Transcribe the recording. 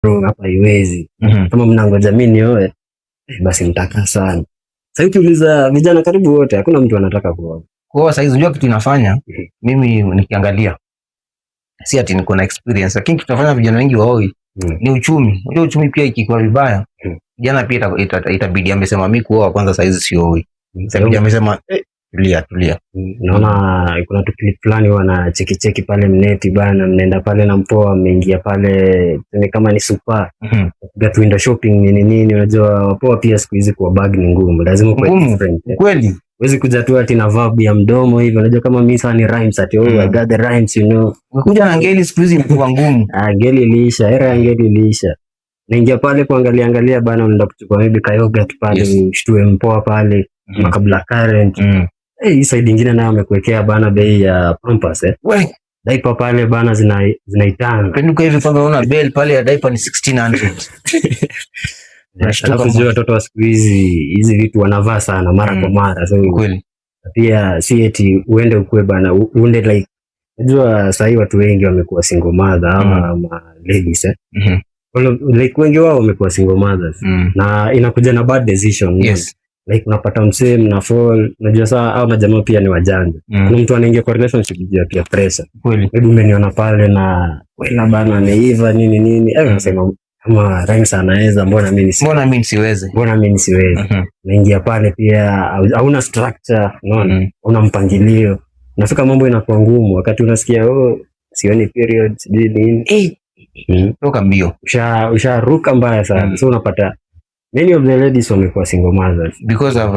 Bro, hapa haiwezi. Kama mnangoja mimi nioe, basi mtakaa sana. Sasa ukiuliza vijana karibu wote, hakuna mtu anataka kuoa. Kwa saizi unajua kitu inafanya, mimi nikiangalia, si ati niko na experience, lakini kitu inafanya vijana wengi waoi ni uchumi. Unajua uchumi pia ikikuwa vibaya, vijana pia itabidi amesema, mi kuoa kwanza saizi sioi. Itabidi amesema, "Eh, tulia tulia." Naona kuna tu clip fulani wana cheki cheki pale mneti bana, mnaenda pale na mpoa, mmeingia pale, tuseme kama ni super, kupiga tu window shopping, nini nini. Unajua wapoa pia siku hizi kuwa bag ni ngumu, lazima ukuwe Ngumu. different. Kweli. Huwezi kuja tu ati na vibe ya mdomo hivi. Unajua kama mimi sasa ni rhymes, ati, "Oh, I got the rhymes." Ukikuja na ngeli siku hizi inakuwa ngumu. Ah, ngeli iliisha, era ya ngeli iliisha. Naingia pale kuangalia angalia bana, unaenda kuchukua maybe ka yogurt pale, ushtue mpoa pale makabla current. Eh, hii side ingine nayo amekuwekea bana bei ya Pampers, eh. We, Diaper pale bana zinaitana. Penduka hivi kwanza unaona bale pale ya diaper ni 1600. Unashtuka. Alafu sijui watoto wa siku hizi, hizi vitu wanavaa sana mara kwa mara. So Kweli. Pia si eti uende ukue bana uende, like unajua sahii watu wengi wamekuwa single mother ama ma ladies, eh. Like wengi wao wamekuwa single mothers na inakuja na bad decision. Like unapata msee mna fall, unajua saa au majamaa pia ni wajanja. Kuna mtu anaingia kwa relationship juu ya pia pressure. Maybe umeniona pale na wela bana ameiva, nini nini, eh, unasema kama Rhymes anaweza, mbona mimi nisi Mbona mimi nisiweze? Mbona mimi nisiweze? Naingia pale pia hauna structure, unaona, hauna mpangilio, nafika mambo inakuwa ngumu wakati unasikia, "Oh, sioni period," sijui nini. Eh, toka mbio. Usharuka mbaya sana. So unapata many of the ladies wamekuwa single mothers because of